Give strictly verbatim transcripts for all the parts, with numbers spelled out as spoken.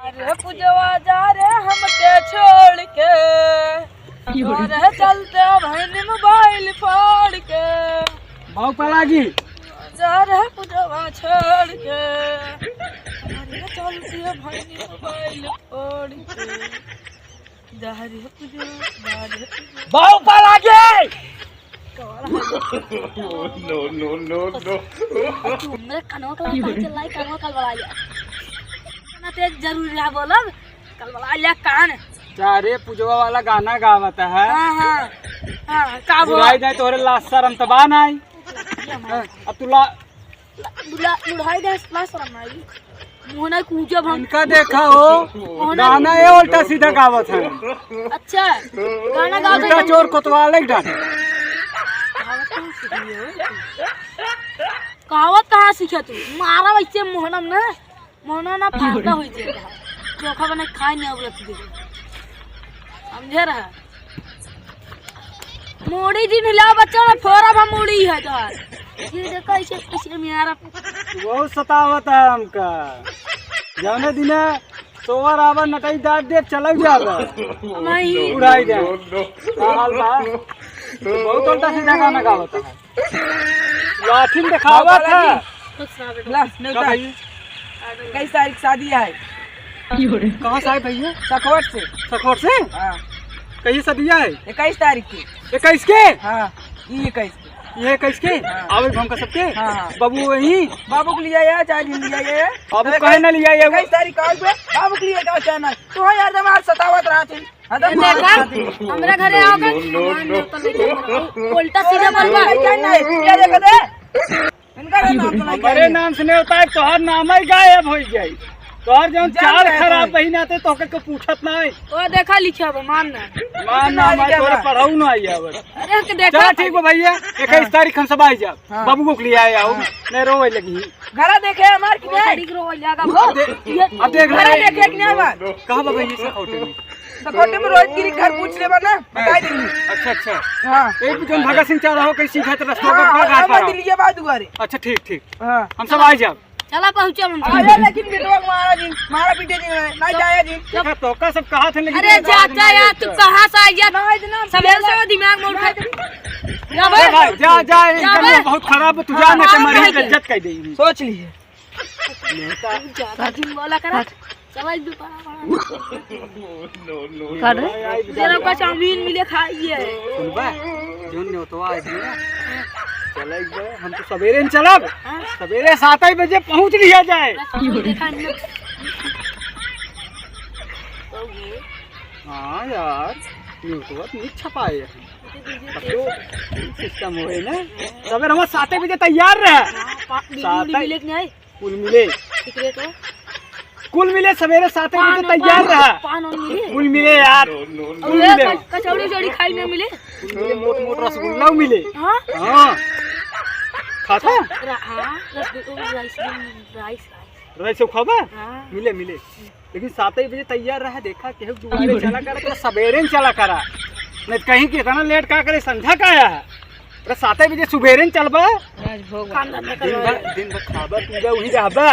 अरे पुजवा जा रे हमके छोड़ के, तोरे चलते भइनी मोबाइल फोड़ के। बाऊ पलागी। जा रे पुजवा छोड़ के, तोरे चलते भइनी मोबाइल फोड़ के। जा रे पुजवा, जा रे पुजवा। बाऊ पलागी। No, no, no, no। तू हमरे कनवा कलवा काहे चिल्लाई, कनवा कलवा लिया। ना तेज जरूरी रहा बोलब, कलवा लिया कान। का रे पुजवा वाला गाना गावत है? हाँ, हाँ। हाँ, का बोला? बुढ़ाई जाए तोहरे लाज शरम त बा नाई। हाँ, अब तू ला-, बुला-, बुढ़ाई जाए लाज शरम आई। मोहना कूजब हम। इनका देखा हो, मोहना गाना ये उल्टा सीधा गावत है। अच्छा, गाना गावत उल्टा है। चोर कोतवाल एक डाल। कहावत कहाँ सीखी हो? कहावत कहाँ सीखे तू? मारा वैसे मोहनम ना, मोहना ना फायदा हो जाएगा। चोखा बना के खाए नहीं अब रख दे। समझे रहा? मूड़ी जिन हिलाओ बच्चा, मैं फोड़ा भा मूड़ी है तोहार। ये देखो, इसे, इसे मेरा बहुत सतावत है हमका। जाने दिने सोवर आवा नटई दाब दे, चलक जाबे। नहीं। उड़ाई दे। का हाल बा? बहुत उल्टा सीधा गाना गावत है। लाठिन देखावत है। ला, का न्योता। भाई? इक्कीस तारीख शादी है। कहाँ से आए भैया? सखोट से। सखोट से? हाँ। कहिए शादी है? इक्कीस तारीख की। इक्कीस के? हाँ, ये इक्कीस के। ये इक्कीस के? हाँ। आवे हमका सबके? हाँ, हाँ। बाबू वही? बाबू के लिए आया, चाहे जिन लिए आया। बाबू तो काहे ना लिए आया? इक्कीस तारीख का आवे, बाबू के लिए का कहना? तो है यार, हमारे सतावत रहा थे। हाँ, तो ये देखा, हमरा घरे आओगे, सामान न्योता लेके आओ। उल्टा सीधा बोलबा। क्या नहीं? क्या देखा दे? इनका नाम सुना क्या हमारे है? नाम से नहीं होता है, तोहर नाम ही गायब हो जाई। तोहर जौन जान चाल रहे खराब हैं। बहिन आते, तोहके को पूछत ना है। ओ देखा लिखा बा, मान ना। मान ना, ना, मान लिखा तोहरे बा। पढ़ाऊ ना आई आवत। अरे, के देखा चला, ठीक बा भैया, इक्कीस हाँ। तारीख हम सब आई जाब। हाँ। बाबू को लिए आए आओ, हाँ। नहीं रोवे लगी। घरा देखे हमार कि नहीं? घड़ी के रोवे लगा वो। अब दे-, ये अब देख घरा रहे। देखे कि नहीं हमार? कहाँ बाबा ये सब होटल में? तो खोटे में रोहित गिरी घर पूछ लेबा ना, बताई देंगे। अच्छा, अच्छा। हाँ। एक जौन भगत सिंह चौराहा के सीधा तो रास्ता हाँ, पर घाट हम पर आओ। दिल्ली के बाद दुआरे। अच्छा, ठीक, ठीक। हाँ। हम सब आ जाब। चला पहुँचे हम। अरे लेकिन बेटवा को मारा जी, मारा पीटे जी, नहीं जाया जी। देखा तोका सब कहा थे लेकिन अरे जाता यार, तू कहाँ से आ गया? नहीं, इतना सवेरे से दिमाग में उठा। जा अरे बे। भाई, जा, जा, जा इनका बे। मुंह बहुत खराब है, तू जा, हाँ, नहीं तो हाँ, मरी भाई। इज्जत कर देगी। सोच लिए। ज्यादा झिंगोला करा। चला एक दो बड़ा बड़ा। का रे? तेरा का चाउमीन मिले खाइए। सुनबा? जोन न्योतवा आइबे ना। चला एक बार, हम तो सवेरे न चलब। हाँ। सवेरे सात ही बजे पहुँच लिया जाए। बस हम देखा नहीं। हाँ यार, न्योतवा तो नहीं छपाए हैं। अब तो सिस्टम होए ना। सवेरे हम सात ही बजे तैयार रहे। हाँ, पा-, बीड़ी सात उड़ी ही मिले कि नहीं? कुल मिले। सिगरेट हो? कुल मिले सवेरे सात बजे पान, तैयार पान, रहा। पान और मिले? कुल मिले यार। और कुल ये मिले। क-, कचौड़ी उचौड़ी खाई में मिले? कुल मिले, मोट मोट रसगुल्ला मिले। हाँ? हाँ। खाता? रा-, हाँ, रसगुल्ला, राइस, राइस, राइस। राइस सब खाबा? हाँ। मिले, मिले। लेकिन सात ही बजे तैयार रहा, देखा केहू दुआरे चला करा, तो सवेरे न चला करा। नहीं तो कहीं कि इतना लेट का करे, संझा का आया है। अरे सात ही बजे सुबेरे न चलबा। राजभोग काम धंधा दिन करवा भर, ले। दिन भर खाबा, पीबा, वहीं रहबा।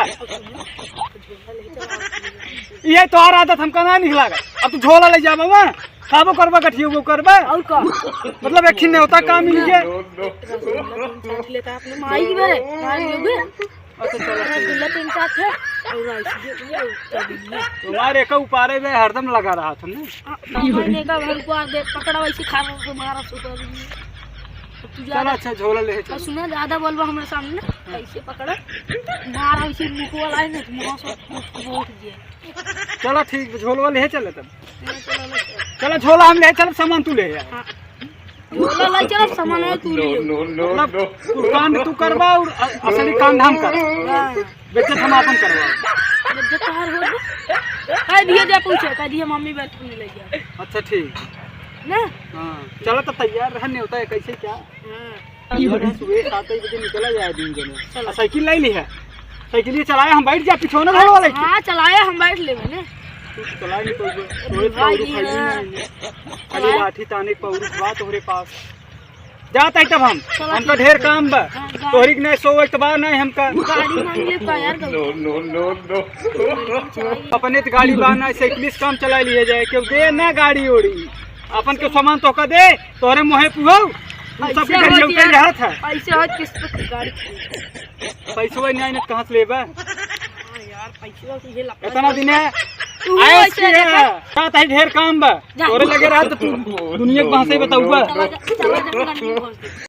ये तोहार आदत हमका ना निक लागा। अब तू झोला ले जाबा वहाँ, खाबो करबा, गठियो करबा। और का? मतलब एक ही न्योता काम मिल गया। रसगुल्ला तीन चार लेता अपने माई के बरे, माई के बरे। अच्छा, चलो, ठीक। रसगुल्ला तीन चार थे, और राइस ये, ये, और चाउमीन ये। तुम्हारे का उपारे में हरदम लगा रहा था ना। हाँ, हाँ, मैंने का भर को आगे पकड़ा वैसे खा रहा था, मारा सुपर भी। अब तू चलो, ज्यादा अच्छा, झोला ले, और चलो। सुना, ज्यादा बोलबा हमारे सामने ना, हाँ। ऐसे पकड़ा, मारा वैसे मुख वाला है ना, तो मुँह से मुँह को उठ गया। चलो, ठीक, झोलवा ले चले तब। हाँ, चलो, ले चलो। चलो, झोला हम ले चलब, सामान तू ले आ। हाँ। झोला लाई चलब, सामान है तू ले। मतलब, तू कांड तू करबा और अ-, असली कांड हम करब। हाँ। बेइज्जत हम आपन करबा। बेइज्जत तोहार हो गई। कह दिए जा पूछे, कह दिए मम्मी बैठ के ले गया। अच्छा, ठीक। ना? हाँ, चलो तो तैयार रह, न्योता है, कैसे क्या? हाँ। तैयार रह, सुबह सात बजे निकला जाए दिन जने। चलो। आ, साइकिल लाई ली है, साइकिल ये चलाए, हम बैठ जा, पिछोने घर वाला की। हाँ, चलाए, हम बैठ लेबे ने। तू चलाए नहीं, कोई, कोई भाई पौरू जी, खाई हाँ। नहीं है। खाली चलाए। लाठी ताने के पौरू बा तोहरे पास। जात है तब हम, चलो हमका ठीक ढेर है। काम बा। हाँ, गाड़ी तोहरी के नहीं सो एक बार नहीं हमका। गाड़ी मांग ले का यार, गलती। No, no, no, no। अपने तो गाड़ी बा ना, साइकिल से काम चला लिए जाए, क्यों दे ना गाड़ी ओड़ी। अपन के सामान तो का दे, तोहरे मुँहे पुहौ, तू सबके ऐसे गाड़ी होत लौटे यार, रहत है। ऐसे होत किस्त पे गाड़ी खरीद। पैसवा नहीं आइने तो कहाँ से लेबा? हाँ यार, पैसवा के ये लफड़ा इतना चल दिन है, तू आयस ऐसे की है, देखा। साथ है ढेर काम बा। जा। तोरे लगे रहत तू दुनिया के भाषा ही बताऊबा। चला जा, चला जा, चला जा, चला जा।